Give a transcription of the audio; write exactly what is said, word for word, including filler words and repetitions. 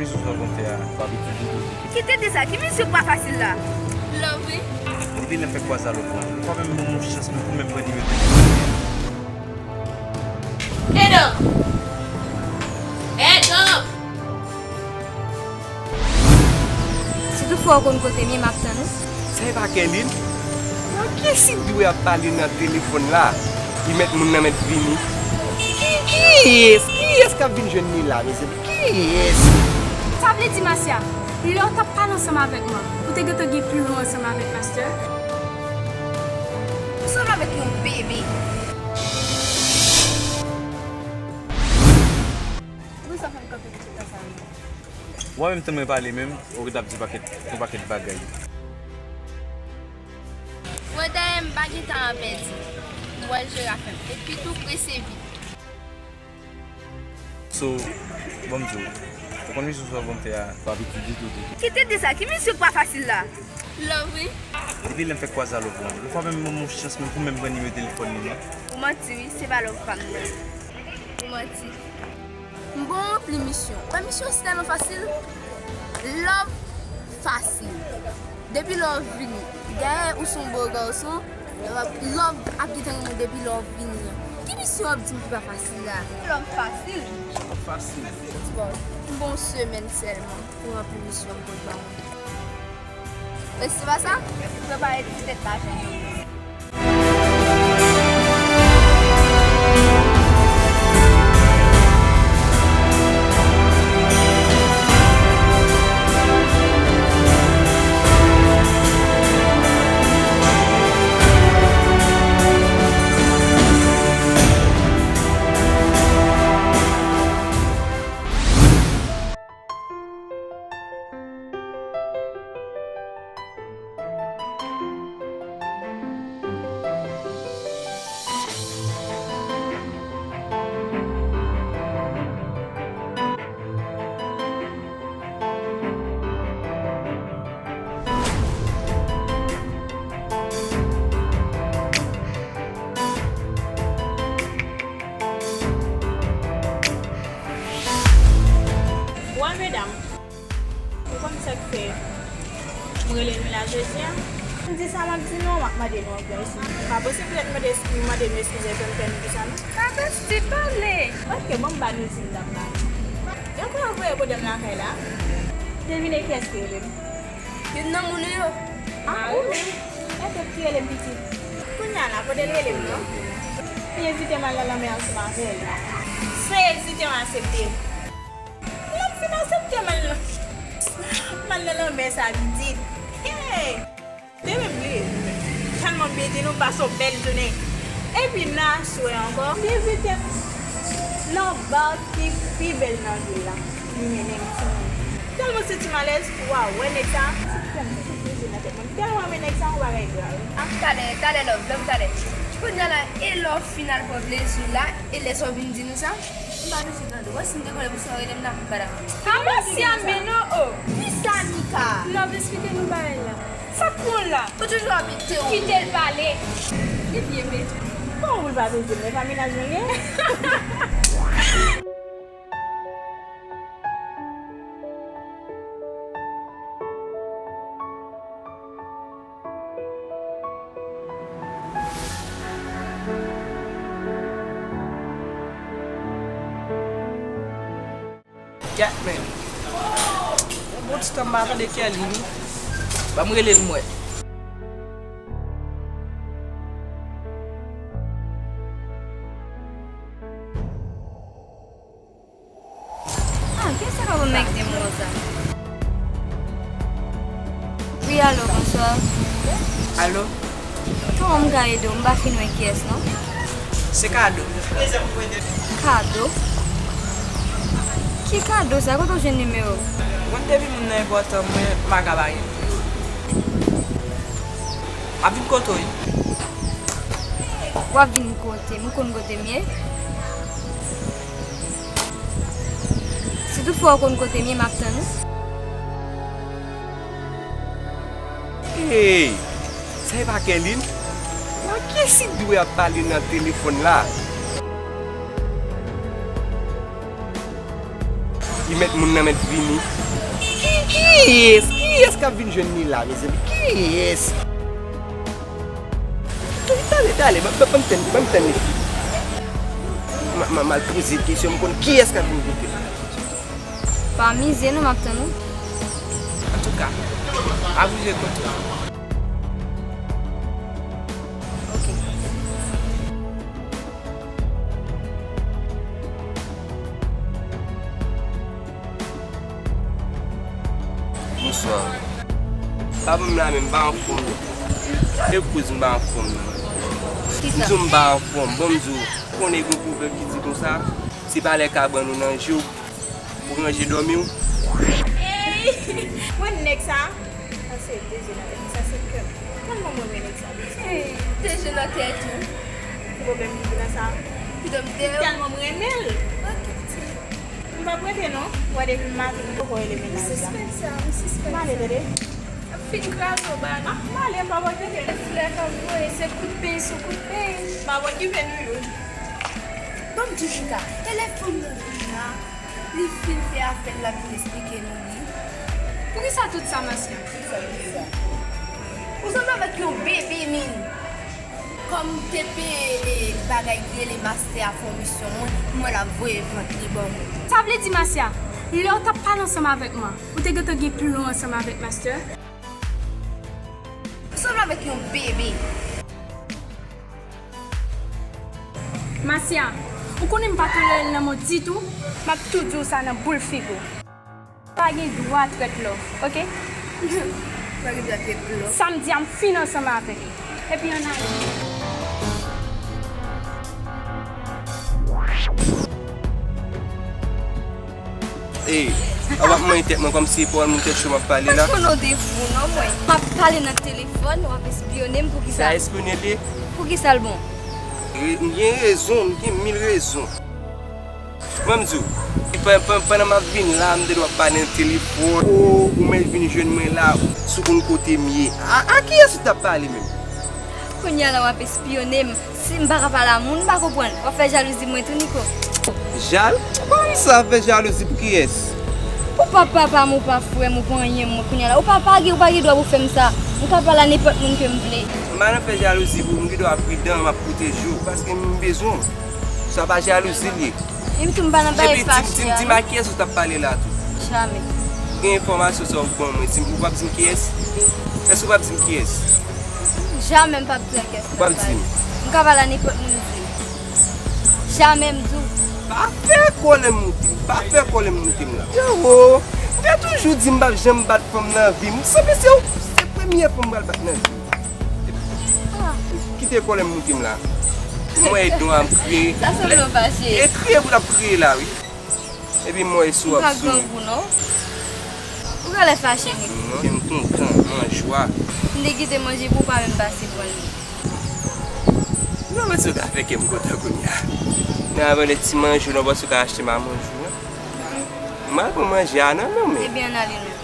Kisa w konn fè a, pa vin di dodo. Kite de sa, ki misye pa fasil la? Love, wi. Depi lè m fèk kwaze a lòt fwa, lòt fwa menm ban m yon chans, menm pou menm pran nimewo telefòn li. Edo! Edo! Si toutfwa w konn kote m ye, m ap tann ou. Sa e pa Kerline? Nan ki sit dwe ap pale nan telefòn la? Li mèt moun nan mèt vini. Ki, kiyès? Kiyès k ap vin jwenn li la, mezanmi? Kiyès? Sa vle di, Masya, lè w t ap pale ansanm avèk mwen, ou te gentan gen pli lwen ansanm avèk pastè? Ou sanble avèk yon bebe. Poukisa w fè m kanpe pou tout tan sa a menm? Ou pa menm tann mwen pale menm, ou ret ap di pakèt, yon pakèt bagay. Mwen dèyè m pa gen tan a pèdi. M pral jere afè m. Epi tou prese vit. So, ban m di w, ou konn misye sa w konn fè a, pa vin di dodo. Kite de sa, ki misye pa fasil la? Love, wi. Depi lè m fèk kwaze a lòt fwa, lòt fwa menm ban m yon chans menm pou menm pran nimewo telefòn li non. Ou manti wi, se pa love pa m non. Ou manti. M gon ranpli misyon. Wè misyon si tèlman fasil. Love fasil. Depi love vini. Dayè ou se yon bo gason. Love, love ap gentan renmen w depi love vini an. Ki misyon w ap di m ki pa fasil la? Love fasil. Love fasil. Bon, m gon semèn sèlman pou ranpli misyon m konn ba mwen. Men si se pa sa, prepare ti tèt la jwenn yo. Bonswa medam. Ou konn sa k fè m rele nou la jodi a? M di sa m ap di nou an, m ap mande nou ankò eskiz. Pa posib pou tèt mande, mande nou eskize fè m fè nou di sa non. Travèsti pale! Ok, bon, m ba nou di m dam la. Yo kwè yo voye pou dam lakay la. Devine kiyès ki rele m. Youn nan moun ou yo. Ah, ou menm? E tèt ki rele m pitit. Kounye a la, kote l rele m non? Li envite m al nan lanmè ansanm avè l. San ezite, m aksepte. Lè m fin aksepte, m al nan, m al nan lanmè sa pitit. Hey! Te menm li. Tèlman byen di nou pase yon bèl jounen. Epi nan aswè ankò, li envite m nan ba ki pi bèl nan vil la. Li mennen m sou. Tèlman santi m alèz, waw, wè nèg sa. Sa fè m soti plezi nan tèt mwen. M tèlman renmen nèg sa, yon bagay grav. Ah, talè, talè love, love talè. Kounye a la, e lè w fin al pran plezi w la, e lè sa w vin di nou sa? M pa bezwen tande. Wè si m te konnen pou sa w rele m la, m pa t ap. Amasya, men non, oh! Kisa, Nika? Love, esplike nou bagay la. Sa k pran w la? Ou toujou ap ete ou. Kite l pale. Li byen mete. Bon, ou pa bezwen, men pa mennaj mwen ye. Gad men. Yon bon ti tan m pa tande Kerline wi. Ban m rele l m wè. Ah, kiyès sa k ap mègde m konsa? Wi, alo, bonswa. Alo? Kòman m ka ede w? M pa fin wè kiyès, non. Se Kado. Kado? Ki Kado sa? Kote w jwenn nimewo? Ou konn depi moun nan enpòtan, mwen, m pa ka pa gen. M ap vin kote w, wi. W ap vin kote m? Ou konn kote m ye? Si toutfwa w konn kote m ye, m ap tann ou. Hey! Sa e pa Kerline? Nan ki sit dwe ap pale nan telefòn la? Li mèt moun nan mèt vini. Ki, kiyès? Kiyès k ap vin jwenn li la, mezanmi? Kiyès? Tande, tande, ban, ban, ban m tann, ban m tann li. M a, m a, m al poze l kesyon, m konn kiyès k ap vin kote l. Pa mize non, m ap tann ou. Antouka, pa bouje kote w. Ok. Bonswa. Pa ban m la men, m pa anfòm non. E kouz m pa anfòm non. M di w m pa anfòm. Bon, m di w, konnen gen yon pwovèb ki di konsa, se pa lè ka ban nou nan je w pou ranje dòmi w. Ey! Mwen nèg sa. Sa se deje nan tèt, sa se kè m. Tèlman mwen renmen sa. Deje nan tèt ou. Ki pwoblèm ki gen nan sa? Ki dòm de. Tèlman mwen renmen l. Ok, ti. M p ap rete non. Wè depi m maten m poko rele mennaj la. M ale tande. Ap fin kraze w bana. M ale, m p ap okipe l. Flè k ap voye, se kout peny sou kout peny. M p ap okipe nou youn. Ban m di w chita. E lè fanm nan vin la, li fin fè afè l, l ap vin esplike nou li. Poukisa tout sa, Masya? Poukisa tout sa? Ou sanble avèk yon bebe, min. Kòm m te peye, e, bagay ki rele mastè a fè yon misyon mwen, m wè l ap voye vant li ban mwen. Sa vle di, Masya, lè w t ap pale ansanm avèk mwen, ou te gentan gen plan ansanm avèk mastè? Ou sanble avèk yon bebe. Masya, ou konnen m pa tolere l nan mond ditou, m ap tou di w sa nan boul figi w. Pa gen dwa trèt love, ok? Pa gen dwa trèt love. Sa m di a, m fin ansanm avèk li. Epi ann ale. Ey, a w ap manyen tèt mwen kòmsi e pawòl moun tèt cho m ap pale la. M pa konn ou de fou non mwen. M ap pale nan telefòn, w ap espyone m poukisa? Sa espyone l ye? Poukisa l bon? Re-, m gen rezon, m gen mil rezon. Mwen m di w, pa-, pa-, pandan m ap vin la, m te dwe ap pale nan telefòn. O, ou mèt vin jwenn mwen la, si w konn kote m ye. A, a kiyès ou t ap pale menm? Kounye a la w ap espyone m. Si m pa ka pale a moun, m pa konprann. W ap fè jalouzi mwen tou, Niko. Jal? Kòman sa fè jalouzi pou kiyès? Ou pa papa m, ou pa frè m, ou pa anyen m, mwen kounye a la. Ou pa, pa gen, ou pa gen dwa pou fè m sa. M ka pale a nenpòt moun ke m vle. M pa nan fè jalouzi pou ou, m gen dwa pridan, m ap pwoteje w, paske m bezwen w. Sa pa jalouzi l ye. Menm tou m pa nan bagay fache a non. Epi di m, di m a kiyès ou t ap pale la tou? Jamè. Ou gen enfòmasyon sa w ban mwen, di m, ou p ap di m kiyès? Èske ou p ap di m kiyès? Jamè m p ap di w a kiyès m t ap pale. Ou p ap di m? M ka pale a nenpòt moun m vle. Jamè m di w. Pa fè kòlè moute m, pa fè kòlè moute m la. Yo, ou te toujou di m p ap janm bat fanm nan vi m. Sanble se ou, se premye fanm m pral bat nan vi m. Ah. Kite kòlè moute m la. M wè edon an ap kriye. Sa sanble w fache. E kriye pou l ap kriye la, wi. Epi m wè sou ap souri. M pa grangou non. Ou genlè fache, Niko. Non, m kontan, m an jwa. M te kite manje pou w pa menm pase pran li. Non, men si w ka fè kè m kontan kounye a. Nan avè de ti manje w, non, panse w ka achte m a manje w, wi. M al pran manje a nan men w, men. Ebyen, ann ale non.